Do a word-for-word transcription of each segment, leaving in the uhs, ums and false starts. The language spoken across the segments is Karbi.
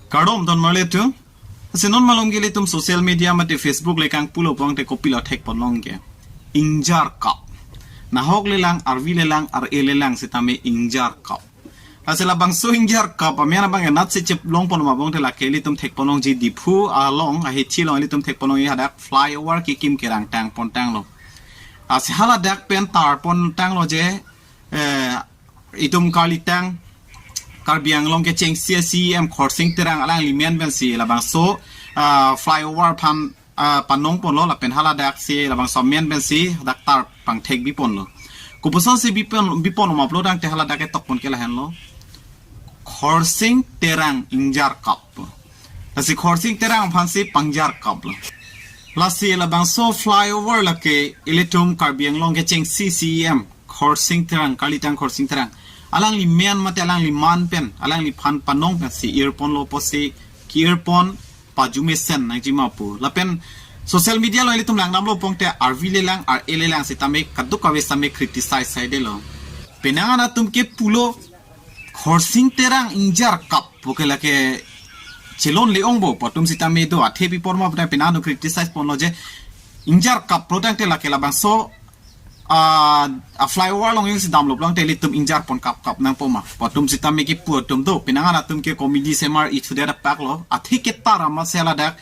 Kardom don marle tu. Lasi non malom ke ilitum social media mate Facebook le kangpulo pangte kopilo thekponlong ke. Ingjarkap. Nahok lelang, arvi lelang, ar-e lelang sitame ingjarkap. Lasi labangso ingjarkap amen abang enat se cheplongpon ma pangte lake ilitum thekponlongji Diphu along ahithi along ilitum thekponlongji hadak flyover kekim kerang tangpon tanglo. Lasi haladak pen tarpon tanglo je, eh, itum kalitang Karbi Anglong kechengsi C E M Khorsing Terang alangli men pensi labangso, ah, flyover aphan, ah, panongponlo lapen haladak si labangso men pensi dak tar pangthek biponlo. Kopuson si bipon, bipon ma pulotangte haladak ketokpon ke lahenlo. Khorsing Terang ingjarkap. Lasi Khorsing Terang aphansi pangjarkaplo. Lasi labangso flyover lake ilitum Karbi Anglong kechengsi C E M Khorsing Terang, kalitang Khorsing Terang. Alangli men mate alangli man pen, alangliphan panong pensi irponlo pusi, ki-irpon pajumesen nangji ma pu. Lapen social media along ilitum langdamlo pangte arvi lelang, ar-e lelang sitame kadokave sitame criticize saidelo. Penang an atum ke pulo Khorsing Terang ingjarkap pu ke lake chelonle-ongpo pu atum sitame do, athe bipor ma pute penang an criticize ponlo je ingjarkap pulotangte lake labangso, ah, a flyover along jongsi damlo pulotangte ilitum ingjarpon kapkap nangpo ma pu atum sitame kipu atum do. Penang an atum ke comedy semar ithudet apaklo. Athe ketar amatsi haladak,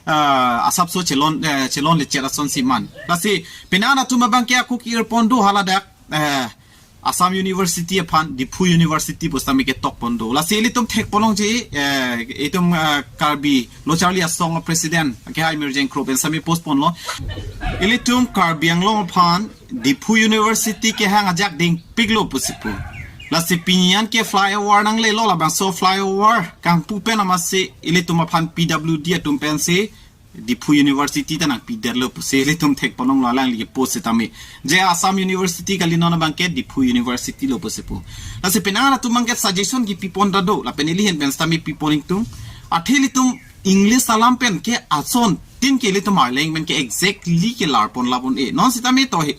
ah, asapso chelon, eh, chelonlechet asonsi man. Lasi penang an atum abang ke ako ki-irpon do haladak, eh, Assam University aphan, Diphu University pu sitame ketokpon do. Lasi ilitum thekponlongji, eh, itum, eh, Karbi Lo Charli Asong President kehai Mirjeng Kro pen sitame postponlo. Ilitum Karbi Anglong aphan Diphu University kehang ajak dingpiklo pusi pu. Lasi pini an ke flyover nanglelo, labangso flyover kangpu pen amatsi ilitum aphan P W D atum pensi Diphu University ta nangpidetlo pusi ilitum thekponlonglo alangli ke post sitame. Je Assam University kali, non abang ke Diphu University lo pusi pu. Lasi penang an atum abang ke suggestion kipipon ta do, lapen ili ahin pen sitame pipon ingtung. Athe ilitum English alam pen ke asontin ke ilitum Arleng pen ke exactly ke larpon labun e. Non sitame to he,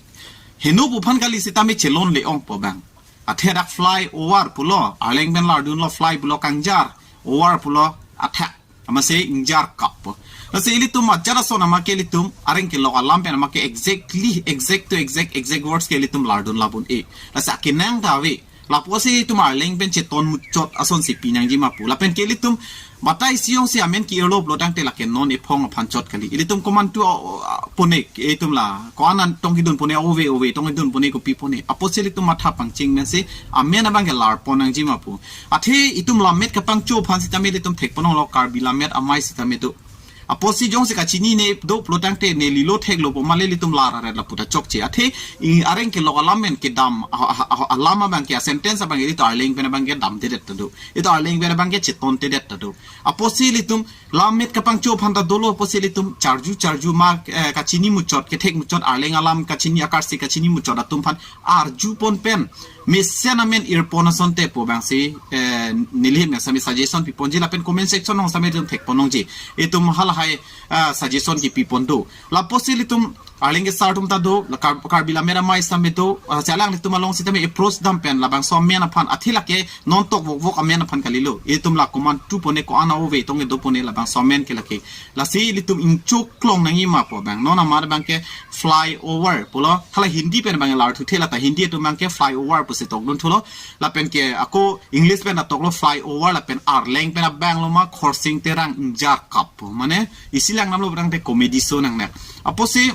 heno pu aphan kali sitame chelonle-ongpo abang. Athe dak flyover pulo, Arleng pen lardunlo, fly pulo kangjar, over pulo athak. Amatsi ingjarkap pu. Lasi ilitum ajat ason amat ke ilitum areng kelok alam pen amat ke exactly, exact to exact, exact words ke ilitum lardun labun e. Lasi akenang ta ave. Lapusi itum Arleng pen cheton muchot asonsi pinangji ma pu. Lapen ke ilitum batai si jongsi amen ki-irlo pulotangte lake non ephong aphan chot kali. Ilitum komantu, ah, ah, pone, itum la ko-an an tong kedun pone, ove ove tong kedun pone, kopi pone. Apotsi ilitum matha pangcheng pensi amen abang ke larpon nangji ma pu. Athe itum lammet kapangcho aphan sitame ilitum thekponlonglo, Karbi lammet amei sitame do. Apotsi jongsi kachinine do pulotangte nelilo theklo pu ma le ilitum lar aret lapu ta chokche. Athe i areng kelok alam pen kedam a, a, a, alam abang ke, a sentence abang ke ilitum Arleng pen abang ke damdedet ta do. Ilitum Arleng pen abang ke chetontedet ta do. Apotsi ilitum lammet kapangcho aphan ta dolo, apotsi ilitum charju charju ma, eh, kachini muchot, kethek muchot, Arleng alam kachini, akarsi kachini muchot atum aphan arjupon pen mesen amen irpon asonte pu abangsi, eh, neli ahin pen sitame suggestion piponji lapen comment section along sitame itum thekponlongji. Itum halahai, ah, suggestion kipipon do. Lapusi ilitum Arleng kesar atum ta do, la Kar-, Karbi lammet amei sitame do, ah, si alanglitum along sitame approach dam pen labangso amen aphan, athe lake non tok vokvok amen aphan kalilo. Itum la komantu pone, ko-an ove tong kedo pone, labangso amen ke lake. Lasi ilitum ingchoklong nangji ma pu abang. Non amat abang ke flyover pulo. Hala Hindi pen abang larthu the, lata Hindi atum abang ke flyover pusi tokdun thulo. Lapen ke ako English pen atoklo flyover, lapen Arleng pen abang lo ma Khorsing Terang ingjarkap pu. Mane isi langdamlo pulotangte comedy show nangnak. Apotsi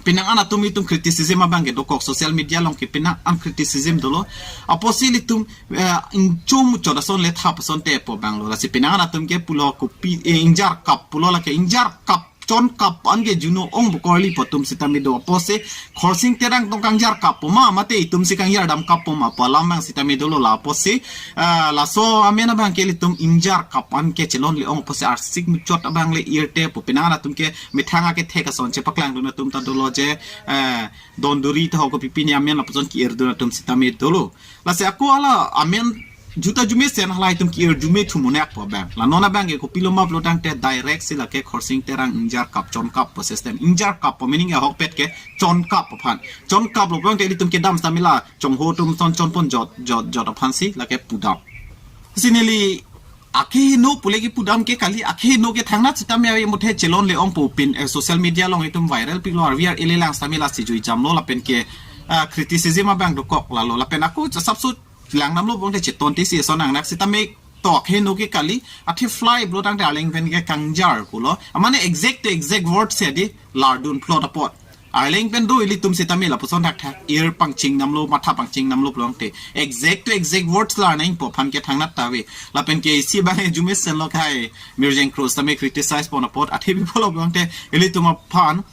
penang an atum itum criticism abang ke dokok, social media along ke penang an criticism dolo. Apotsi ilitum, eh, ingcho muchot ason le thap asonte pu abang lo. Lasi penang an atum ke pulo kopi, eh, ingjarkap pulo, lake ingjarkap, chonkap an ke juno ong bukorli pu atum sitame do. Apotsi Khorsing Terang tong kangjarkap pu ma, mate itumsi kangjardamkap pu ma pu alam abang sitame dolo. Lapusi, ah, laso amen abang ke ilitum ingjarkap an ke chelonle-ong pusi arsik muchot abang le irte pu. Penang an atum ke methang akethek ason chepaklangdun atum ta dolo je, eh, donduri ta ho kopi pini amen lapuson ki-irdun atum sitame dolo. Lasi ako hala amen juta jumesen halahai atum ki-ir jume thumonek pu abang. La non abang ke kopilo ma pulotangte direct si lake Khorsing Terang ingjarkap chonkap pu system. Ingjarkap pu meaning ahokpet ke chonkap aphan. Chonkaplo pulotangte ilitum kedam sitame la chongho atum son chonpon jot, jot, jot aphansi lake pudam. Si neli akhei heno pule kepudam ke kali, akhei heno ke thangnat sitame ave muthe chelonle ongpo pin, eh, social media along itum viral piklo, R V R ele lang sitame lasi jui jamlo lapen ke, ah, criticism abang dokok lalo lapen ako asapso lang namlo bongte cheton te si eson angnak sitame to akhei heno ke kali, athe fly pulo tangte Arleng pen ke kangjar pulo. Amane exact to exact word si adi lardun plot apot. Arleng pen do ilitum sitame lapuson thakthak ir pangching namlo, matha pangching namlo pulo tangte exact to exact words lar nangpo aphan ke thangnat ta ave. Lapen ke isi abang arjumesen lo kai Mirjeng Cross tame criticize pon apot athe bipolo pulo tangte ilitum aphan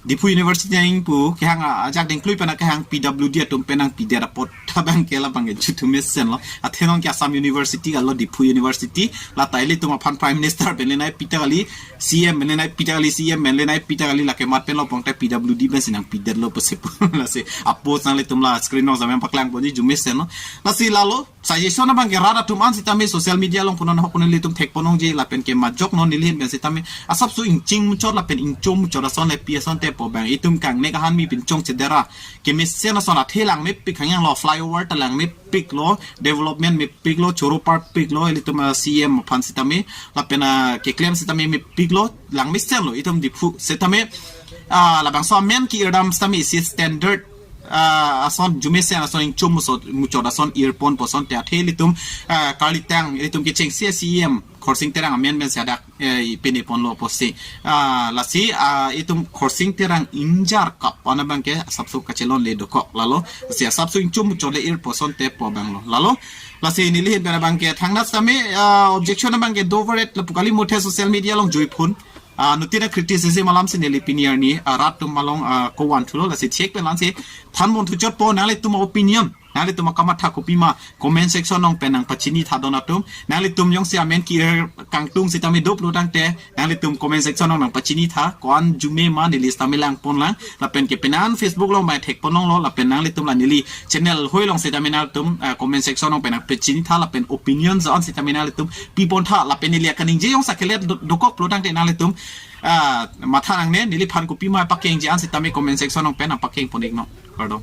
Diphu University nangpu kehang a-, ajak dengklui pen kehang P W D atum pen nangpidet apot abang ke labang ke jutumesen lo. Athe non ke Assam University alo Diphu University, lata ilitum aphan Prime Minister pen le nangpi ta kali, C M pen le nangpi ta kali, C M pen le nangpi ta kali, lake mat pen lo pongte P W D pensi nangpidetlo pusi pu. Lasi apot nanglitum la screen along jam paklang ponji arjumesen lo. Lasi lalo suggestion abang ke rat atum an sitame social media along punon hok punon ilitum thek ponongji lapen ke majok non neli ahin pen sitame asapso ingching muchot lapen ingchom muchot ason le pi ason tepo abang itum kangnek ahan mi pinchong chedera kemesen ason athe langmepik hangyang lo, flyover ta langmepiklo, development mepiklo, choro park piklo ilitum, ah, C M aphan sitame lapen, ah, keklem sitame mepiklo, langmesen lo itum Diphu sitame, ah, labangso amen ke-irdam sitame isi standard, ah, ason arjumesen ason ingchom muchot, muchot ason ir ponpo asonte athe ilitum, ah, karlitang ilitum kechengsi C M Khorsing Terang amen pensi adak, eh, pine ponlo pusi. Ah, lasi, ah, itum Khorsing Terang ingjar kap ana abang ke asapso kachelonle dokok lalo. Si asapso ingchom muchot le irpo asonte po abang lo. Lalo, lasi neli ahin pen abang ke thangnat sitame, ah, objection abang ke dover et lapu kali muthe social media along jui phun. Ah, nutina criticism alamsi neli pini arni, ah, rat atum along, ah, kovan thulo lasi chek pen langsi than pon thuchotpo nanglitum opinion. Nanglitum akamatha kopima comment section along pen nangpachini tha don atum. Nanglitum jongsi amen ke-ir kangtung sitame do pulo tangte nanglitum comment section along nangpachini tha. Ko-an arjume ma neli sitame lang pon lang. Lapen ke penan Facebook along mai thek ponlonglo lapen nanglitum la neli channel hoi along sitame nanglitum, ah, comment section along pen nangpachini tha lapen opinion jon sitame nanglitum pi pon tha lapen neli akaningje jongsi kelet do-, dokok pulo tangte nanglitum, ah, matha nangne neliphan kopima pakengji an sitame comment section along pen nangpakeng pon iknon. Kardom.